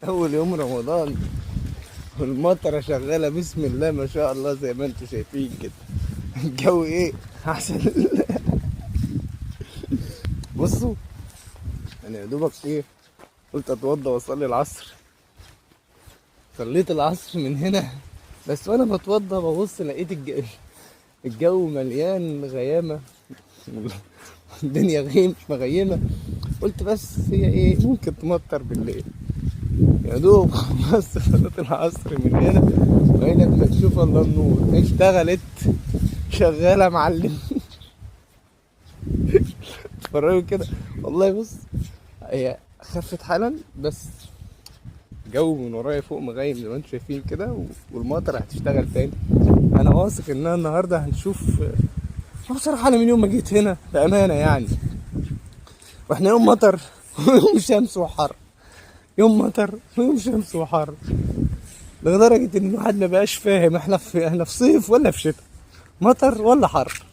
اول يوم رمضان والمطره شغالة، بسم الله ما شاء الله، زي ما انتم شايفين كده. الجو ايه احسن. بصوا انا يا دوبك ايه، قلت اتوضى واصلي العصر. صليت العصر من هنا بس، وانا بتوضى ببص لقيت الجو مليان غيامه، الدنيا غيم مغيمه. قلت بس هي ايه، ممكن تمطر بالليل. يا دوب خلصت صلاة العصر من هنا وعينك ما تشوف الا النور، اشتغلت شغالة يا معلم. اتفرجوا كده والله. بص هي خفت حالا، بس جو من ورايا فوق مغيم زي ما انتم شايفين كده، والمطر هتشتغل تاني. انا واثق ان انا النهارده هنشوف. بصراحة انا من يوم ما جيت هنا بامانه يعني، واحنا يوم مطر ويوم شمس وحر، يوم مطر ويوم شمس وحر، لدرجة ان الواحد ما بقاش فاهم احنا في صيف ولا في شتاء، مطر ولا حر.